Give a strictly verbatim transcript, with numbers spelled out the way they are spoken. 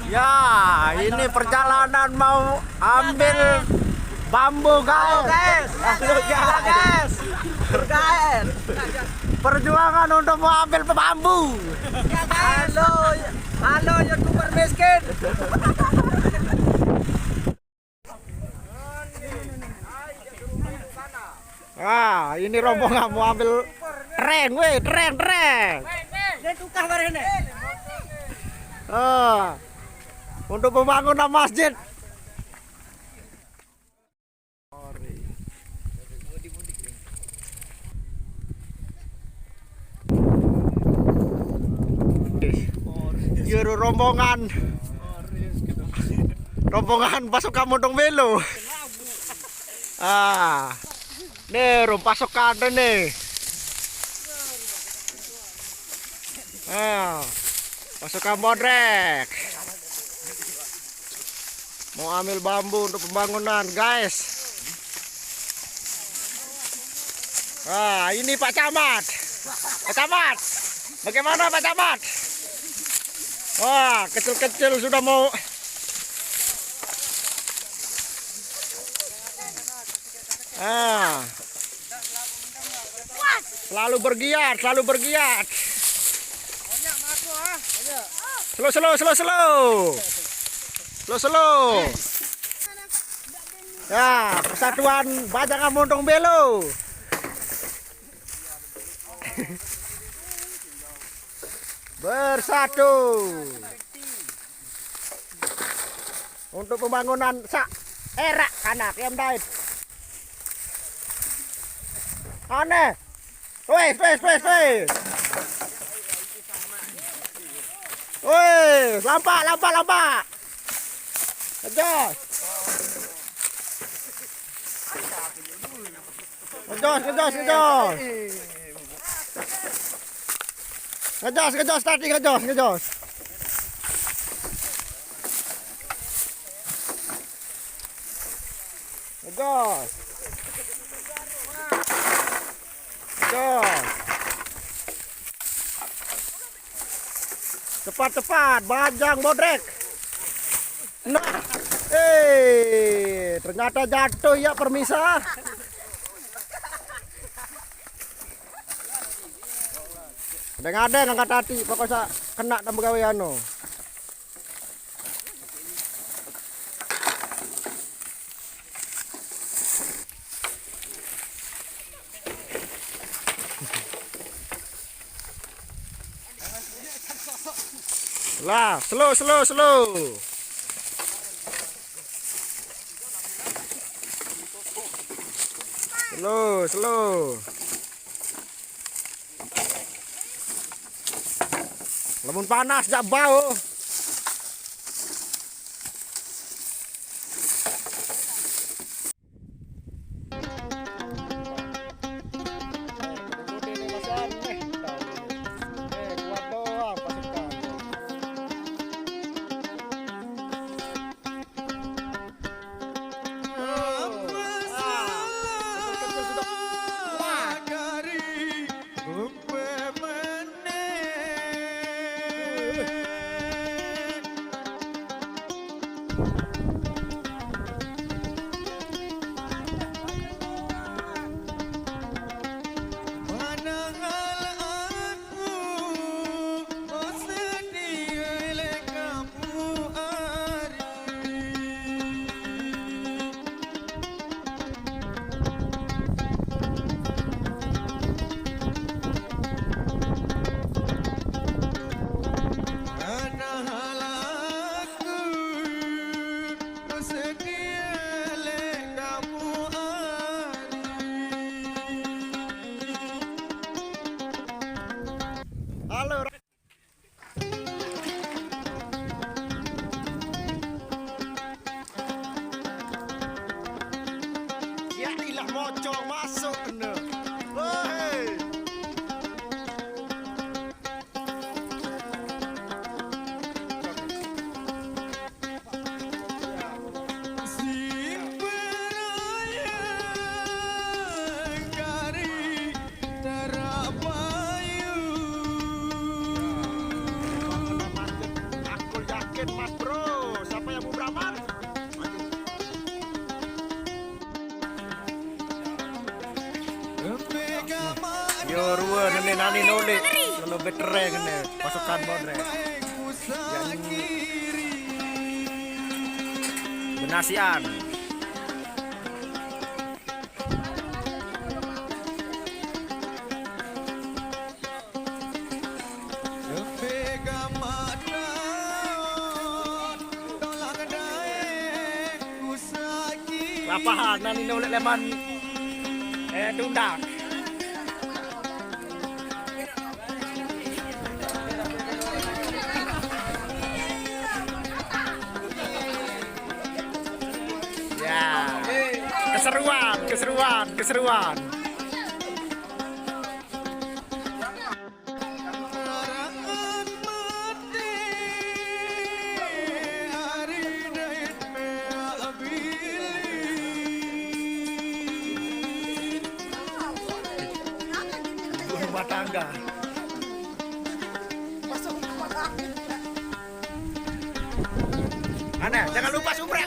Ya, ini perjalanan mau ambil bambu, guys. Guys, halo, guys. Guys, guys. Perjuangan untuk mau ambil bambu. Halo, halo, YouTuber miskin. Ah, ini rombongan mau ambil tereng, weh, tereng, tereng. Dia tukar bareng nih. Ah, untuk pembangunan masjid. Juru rombongan. Rombongan pasukan Montong Belo. Ah. Nih, rum pasukan nih. Ah. Pasukan bodrek. Mau ambil bambu untuk pembangunan, guys. Ah, ini Pak Camat. Pak Camat. Bagaimana, Pak Camat? Wah, kecil-kecil sudah mau. Ah. Selalu bergiat, selalu bergiat. Slow, slow, slow, slow. Slow, slow. Ya, persatuan Bajangan Montong Belo. Bersatu. Untuk pembangunan sa erak kana kiam dait. Aneh. Wes, wes, wes, wes. Wes, lampak, lampak, lampak. Kejos. Kejos, kejos, kejos. Kejos, kejos, tadi kejos, kejos. Kejos. Kejos. Cepat, cepat, bajang bodrek. Nah, eh, ternyata jatuh ya, permisa. Ada-ada ngangkat hati, pokoknya kena tambah gawe anu. Lah, slow, slow, slow. Slow, slow. Lamun panas jak bau. Halo. Ya ilah, mocong masuk kena. Woi. Aku yakin, Mas Bro. Yo, rua nene nani nolik, lalu betereng ne pasukan Modrek. Yang benasian. Lapahan nani nolik leman, eh, tundak. Ya. Keseruan, keseruan, keseruan. Rumah tangga. Mana? Jangan lupa subscribe.